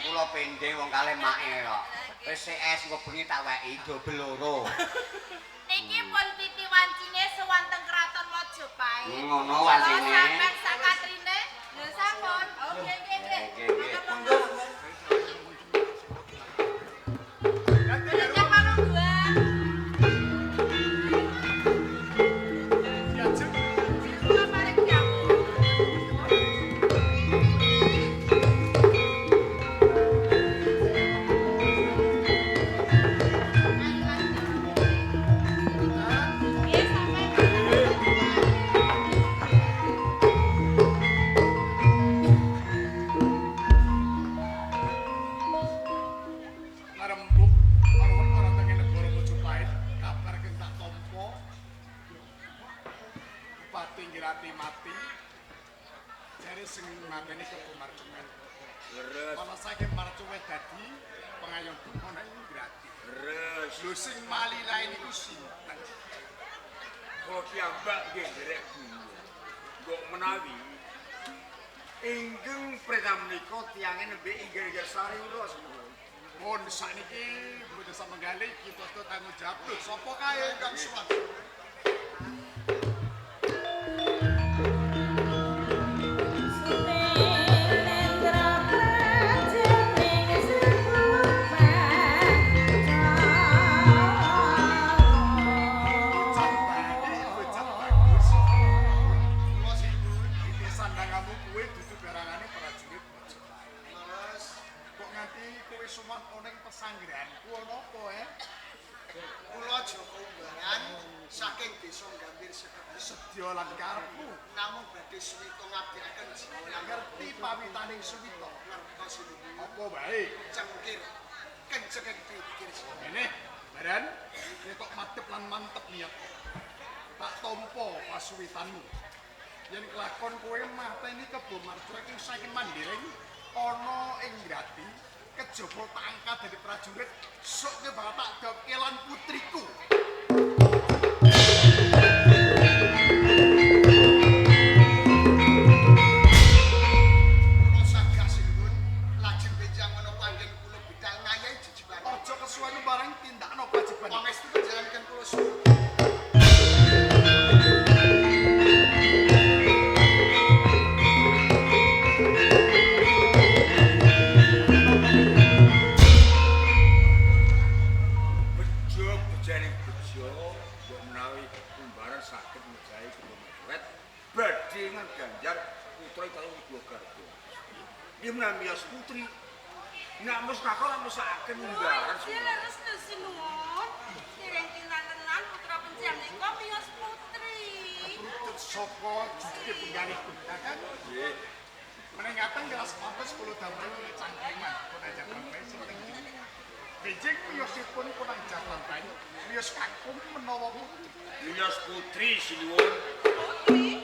Ning kula pendhe wong kalih make kok. Wis CS engko bengi tak weki dobel loro. Niki pun titi wancine sowan teng Kraton Majapahit. Ngono wancine. Sampeyan sakatrine lho sampun. Oh nggih nggih nggih. Nggih, Monggo. Lho sing malilae niku sinten? Kula piyambak nggih nderek gumun. Mbok menawi ingkang preta menika tiyange nembe inggih sariwura semono. Pun sakniki mboten samenggalih kita sedaya tanggung jawab. Lho sapa kae ingkang suwan? Sanggranku ana apa Kula Joko Umbaran saking desa Gambir Sekebu sedya lan karepmu namung badhe suwita ngabdiaken jiwa lan ngerti pawitaning suwita ngertos sinuwun apa wae cengkir kencenging pikir. Ngene Baran ketok madhep lan mantep niat tak tampa pasuwitanmu yen kelakon kowe mateni Kebo Marcuwet ing saking mandiring ana ing Grati kejaba tak angkat dadi prajurit sok kowe bakal tak dokke lan putriku. Kula sagah sinuwun lajeng benjang ana panggen kula bidal ngayahi jejiwan. Aja kesuwen bareng tindakno kewajiban. Pangestu panjenengan kula suwun. Ganjar putra karo Widogardo. Nggih menawi miyos putri. Nek mus kakon lak mesakaken umbaran. Nggih leres lho sinuwun. Dereng tinanenan putra panjenengan menika miyos putri. Keprutut saka juke penggalihku Kakang. Nggih. Menawi ngaten jelas pantes kula damel cangkriman punang Jabang sing teng Beijing miyosipun punang Jabang miyos kakung menawa putri. Miyos putri sinuwun. Putri.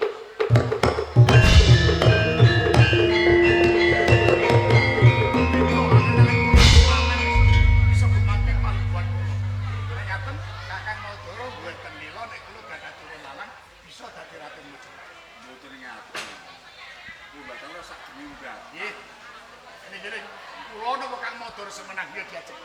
Semenang ya diajeng.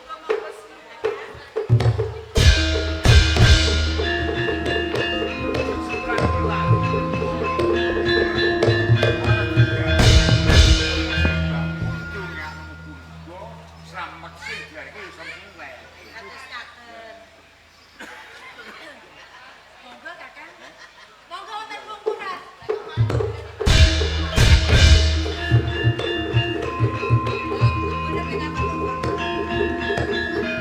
Monggo Kakang. Monggo wonten pungkuran. Thank you.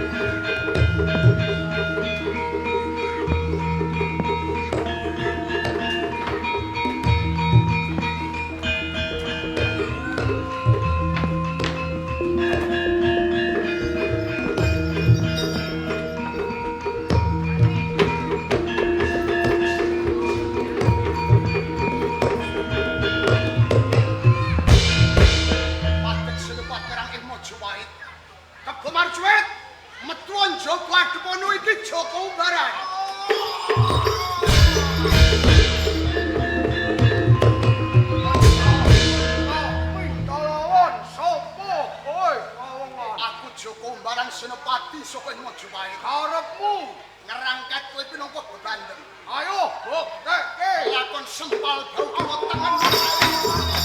Sempal bau kiwa tengen.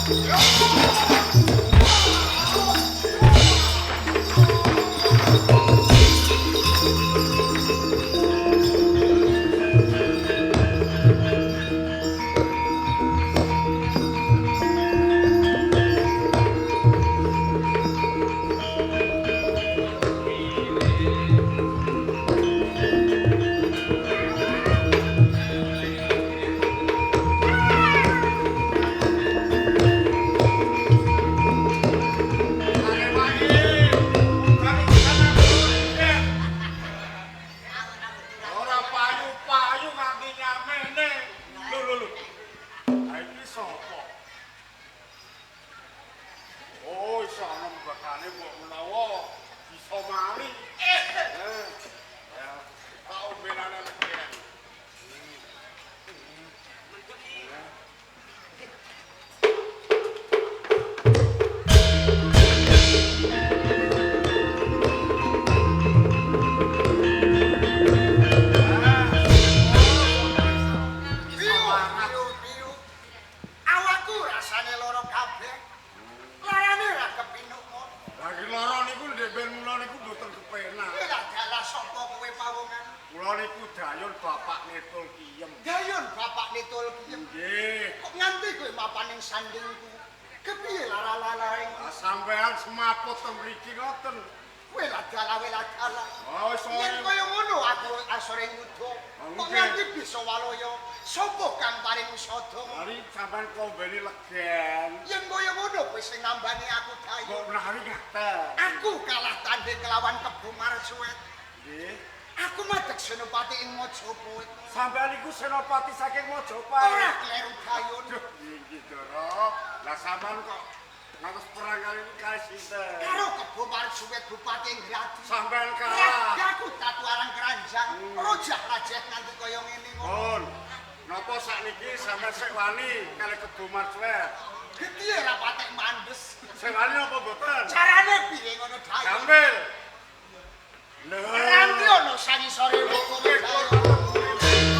Ora payu-payu nganti nyamene. Lho lho lho. Ha iki sapa? Oh, iso ana mbakane mbok menawa bisa mari. Ya, tak ombenane legen. Piyu, piyu, piyu. Awakku rasane lara kabeh. Larane ra kepinuk ngono. Lagi lara niku ndek ben mula niku mboten kepenak. Kowe lah dalah sapa kowe pawongan? Kula niku dayun Bapak Netul Kiyem. Dayun Bapak Netul Kiyem. Nggih. Kok nganti kowe mapan ning sandingku? Kepiye lara-larae? Lah sampean semaput teng mriki ngoten. Kowe lah dalah, kowe lah dalah. Oh, wis Yen kaya ngono aku asore nyuda. Kok Nggih. nganti bisa waloya? Sapa kang paring sada? Mari sampean kombeni legen. Yen kaya ngono kowe sing nambani aku dayun. Kok menawi ngaten. Aku kalah tanding kelawan Kebo Marsuwet. Nggih. Aku madeg senopati ing Majapahit. Sampean niku senopati saking Majapahit. Ora kleru dayun. Aduh, nggih Ndara. Lah sampean kok ngantos perang kali kali sinten? Karo Kebo Marsuwet Bupati ing Grati. Sampean kalah. Aku tatu arang keranjang, rojah rajeh nganti kaya ngene ngono. Pun. Napa sakniki sampean sik wani kali Kebo Marsuwet? Getihe ra patek mandes. Sik wani napa mboten? Carane piye ngono dayun? Gampil. Lho. Ranti ana sangisore ngono dayun.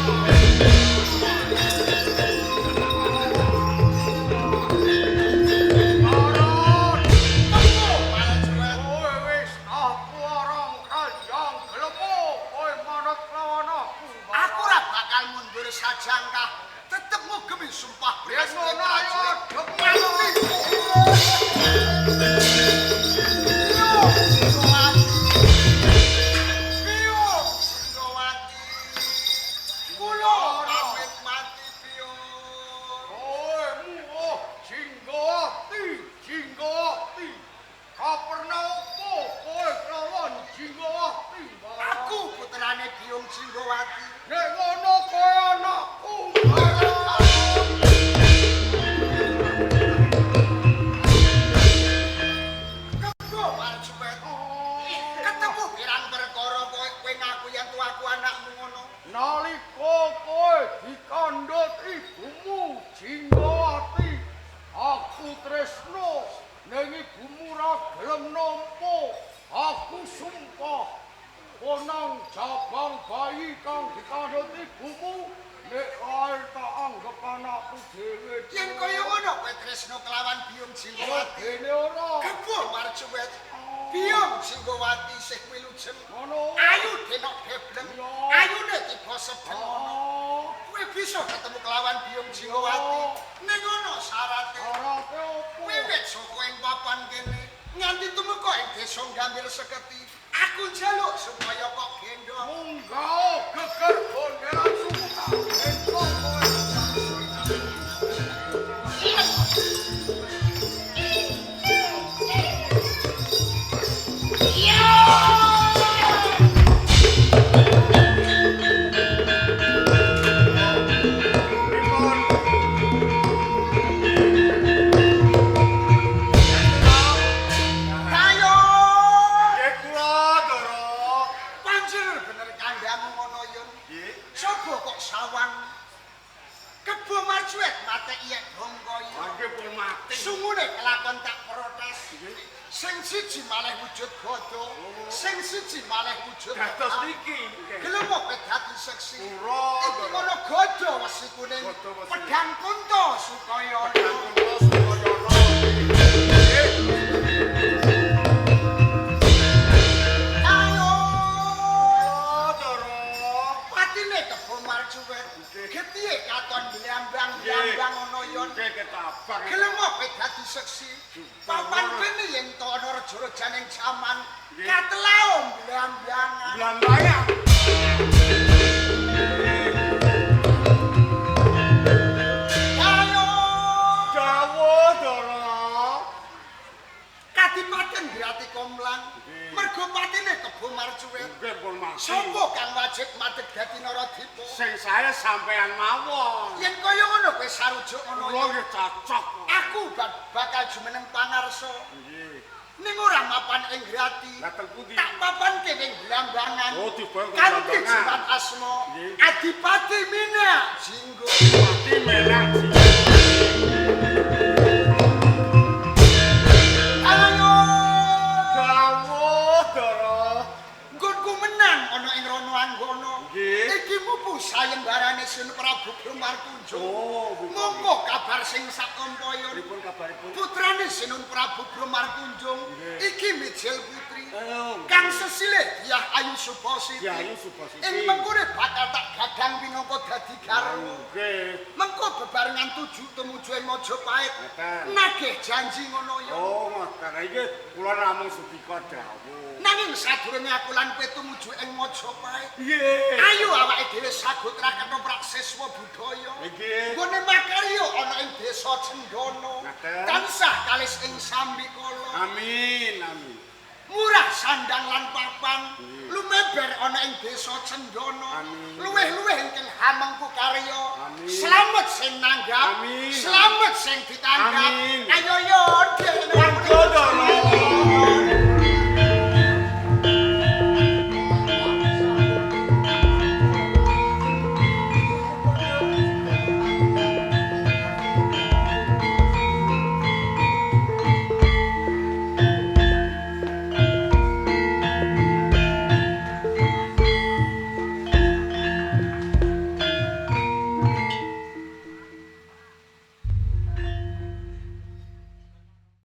Kebo Marsuwet. Kowe wis aku orang kranjang gelemo, kowe manut lawan aku. Aku ora bakal mundur sajangkah, tetep ngugemi sumpah Yen brasti ngono ayo prajurit. adep Nganti Piyo, Singowati. Piyo, Singowati. Kula pamit mati piyo. Kowe muh Jinggawati, Jinggawati. Kaperna opo kowe lawan Jinggawati? Aku putrane Biyung Singgowati. Nek ngono kowe anakku. Kebo Marsuwet. Ketemu pirang perkara kowe kowe ngaku yen tuaku anakmu ngono. Nalika kowe dikandhut ibumu Jinggawati, aku tresno ning ibumu ra gelem nampa. Aku sumpah konang jabang bayi kang dikandhut ibumu nek ae tak anggep anakku dhewe. Yen kaya ngono kowe tresno kelawan Biyung Singgowati. dene ora. Kebo Marsuwet. Biyung Singgowati isih wilujeng. Ngono. Ayu denok gebleng. Iya. Ayune tiba sedeng. Oh, Kowe bisa ketemu kelawan Biyung Singgowati. Ning ana syarate. syarate opo? Wiwit saka ing papan kene nganti tumeka ing desa Gambir Seketi. Aku njaluk supaya kok gendong. Munggah geger bonderan suku tak gendong kowe. Pripun? Tayo. Nggih kula Ndara. Panjenengan bener kandhamu ngono yun. Nggih. Coba kok sawang Marcuwet mate iyek Dongkoyo. Nggih pun mati. Sungune kelakon tak protes. Sing siji malih wujud gada, sing siji malih wujud Dados niki. Gelem kowe dadi seksi. Ora, Iki ngono gada wesi kuning. Pedang Kunto Sukayana. Pedang Kunto Sukayana. Ayo, Ndara. Patine Kebo Marcuwet. Getihe katon glambang-glambang ana yon. Nggih ketabang. Gelem kowe dadi seksi. Papan kene yen to ana reja-rejaning jaman katelao blambangan. Blambangan. Ayo. Dawuh, Ndara. Kadipaten Grati Komlang. Mergo patine Kebo Marcuwet. Nggih pun mati. Sapa kang wajib madeg dadi Naradipa? Sing sae sampean mawon. Yen kaya ngono kowe sarujuk ngono. Kula nggih cocok. Aku bakal jumeneng pangarsa. Nggih. Ning ora mapan ing Grati. Lah teng pundi? Tak papanke ning Blambangan. Oh, dibawa ke Kanthi Blambangan. jimat asma Nggih. Adipati Minak Jinggo. Adipati Minak Jinggo. Ayo. Dawuh, Ndara. Nggonku menang ana ing Rono Anggana. Nggih. Iki mupu sayembarane Sun Prabu Bromartunjung. Oh, Monggo kabar sing sakompoyon. Pripun kabaripun? Putrane Sinun Prabu Bromartunjung Nggih. iki mijil putri. Oh, Kang sesile Dyah Ayu Subasiti. Dyah Ayu Subasiti. Ing mengkone bakal tak gadang minangka dadi garwa. Nggih. Mengko bebarengan tuju tumuju ing Majapahit. Ngeten. Nagih janji ngono ya. Oh, ngoten. Iki kula namung sudika dawuh. Nanging sadurunge aku lan kowe tumuju ing Majapahit, Nggih. ayo awake dhewe sagotra ketoprak siswa budaya. Nggih. Nggone makarya ana ing desa Cendana. Ngaten. Tansah kalis ing sambikala. Amin, amin. Murah sandang lan papan, Nggih. lumeber ana ing desa Cendana. Amin. Luwih-luwih ingkang hamengku karya. Amin. Slamet sing nanggap, Amin. slamet sing ditanggap. Amin. Ayo yo, Warga Ndara.